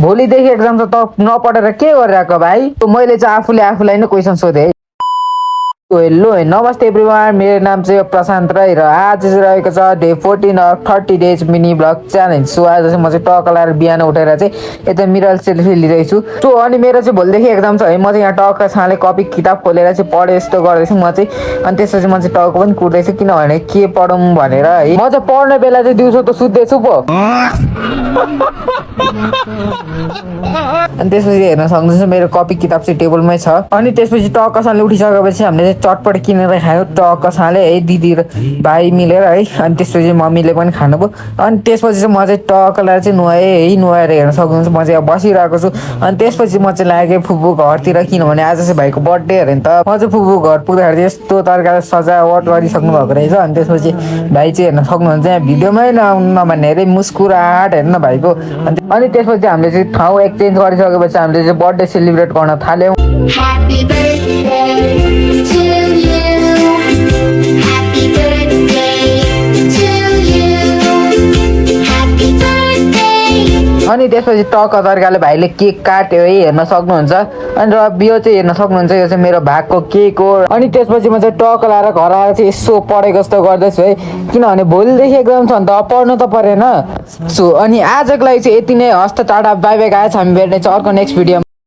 भोलिदेखि एक्जाम छ त नपढेर के गरिरहेको भाइ? मैले चाहिँ आफूलाई नै क्वेसन सोधेँ। हेलो नमस्ते एभ्रिवान, मेरो नाम चाहिँ प्रशान्त राई र आज चाहिँ रहेको छ day 14 of 30 days mini blog challenge. So आज चाहिँ म चाहिँ टक्क लाएर बिहान उठेर चाहिँ यता मिरर सेल्फी लिँदैछु। सो अनि मेरो चाहिँ भोलिदेखि एक्जाम छ है। म चाहिँ यहाँ टक्क छाले कपी किताब खोलेर चाहिँ पढे जस्तो गर्दैछु म चाहिँ। अनि त्यसपछि म चाहिँ टक्क पनि कुर्दैछु किनभने के पढौँ भनेर है। म चाहिँ पढ्ने बेला चाहिँ दिउँसो त सुत्दैछु पो। अनि त्यसपछि हेर्न सक्नुहुन्छ मेरो कपी किताब चाहिँ टेबलमै छ। अनि त्यसपछि टक्क साले उठिसकेपछि हामीले चटपट किनेर खायो टक्क साले है, दिदी र भाइ मिलेर है। अनि त्यसपछि मम्मीले पनि खानुभयो। अनि त्यसपछि चाहिँ म चाहिँ टक्कलाई चाहिँ नुहाएँ है। नुहाएर हेर्न सक्नुहुन्छ म चाहिँ अब बसिरहेको छु। अनि त्यसपछि म चाहिँ लागेँ फुपू घरतिर किनभने आज चाहिँ भाइको बर्थडे अरे नि त। म चाहिँ फुपू घर पुग्दाखेरि चाहिँ यस्तो तरिकाले सजावट गरिसक्नु भएको रहेछ। अनि त्यसपछि भाइ चाहिँ हेर्न सक्नुहुन्छ यहाँ भिडियोमै नभन्ने अरे मुस्कुराहट हेर्न भाइको। अनि त्यसपछि हामीले चाहिँ ठाउँ एक्सचेन्ज गरिसकेपछि हामीले चाहिँ बर्थडे सेलिब्रेट गर्न थाल्यौँ। Happy birthday to you. Happy birthday to you. Happy birthday. अनि त्यसपछि टक्क तरिकाले भाइले केक काट्यो है, हेर्न सक्नुहुन्छ। अनि र यो चाहिँ हेर्न सक्नुहुन्छ यो चाहिँ मेरो भागको केक हो। अनि त्यसपछि म चाहिँ टक्क लाएर घर आएर चाहिँ यसो पढेको जस्तो गर्दैछु है किनभने भोलिदेखि एक्जाम छ नि त पढ्नु त परेन। सो अनि आजको लागि चाहिँ यति नै। हस्त टाढा बाई बाई गाइस, हामी भेट्ने छ अर्को नेक्स्ट भिडियोमा।